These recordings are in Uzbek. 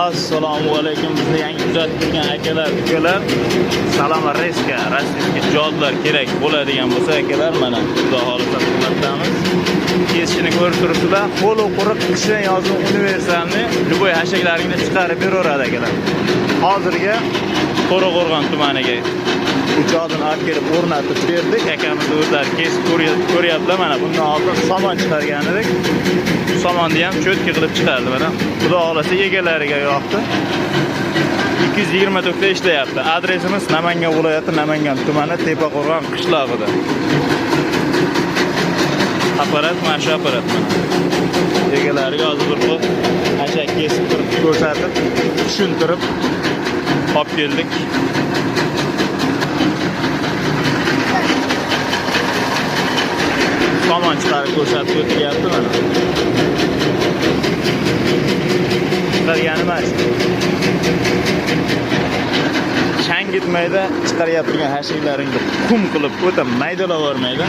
Assalomu alaykum, bizni yangi kuzatib turgan akalar, ukalar. Salom reska, rossiyskiy jodlar kerak bo'ladigan bo'lsa akalar, mana xudo xohlasa xizmatdamiz. Kesishini ko'rib turibsizlar. Qo'li quruq, qishin yozin universalni любой hashaklaringni chiqarib beraveradi akalar. Hozirgi To'raqo'rg'on tumaniga jodini olib kelib o'rnatib berdik. Akamiz o'zlari kesib ko'ryaptilar. Mana bundan oldin somon chiqargan edik. Somonni ham cho'tki qilib chiqardi mana. Xudo xohlasa egalariga yoqdi. 220 tokda ishlayapti. Adresimiz Namangan viloyati, Namangan tumani, Tepaqo'rg'on qishlog'ida. Apparat mana shu apparat mana. Egalariga hozir bir xil hashak kesib turib ko'rsatib, tushuntirib olib keldik. Somon chiqarib ko'rsatib o'tiryapti mana. Chiqargani mana shu. Changitmaydi, chiqaryapti turgan hashaklaringni qum qilib o'ta maydalab yubormaydi.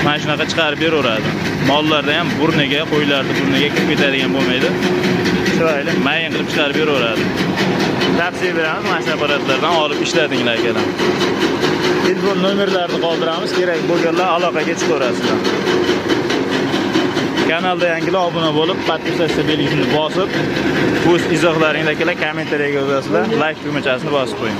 Mana shunaqa chiqarib beraveradi. Mollarda ham burniga, qo'ylarni burniga kirib ketadigan bo'lmaydi. Chiroyli mayin qilib chiqarib beraveradi. Tavsiya beramiz, mana shu apparatlardan olib ishlatinglar akalar. Telefon nomerlarini qoldiramiz, kerak bo'lganlar aloqaga chiqaverasizlar. Kanalda yangilar obuna bo'lib, подписаться belgisini bosib, o'z izohlaringni akalar kommentariyaga yozasizlar, like tugmachasini bosib qo'ying.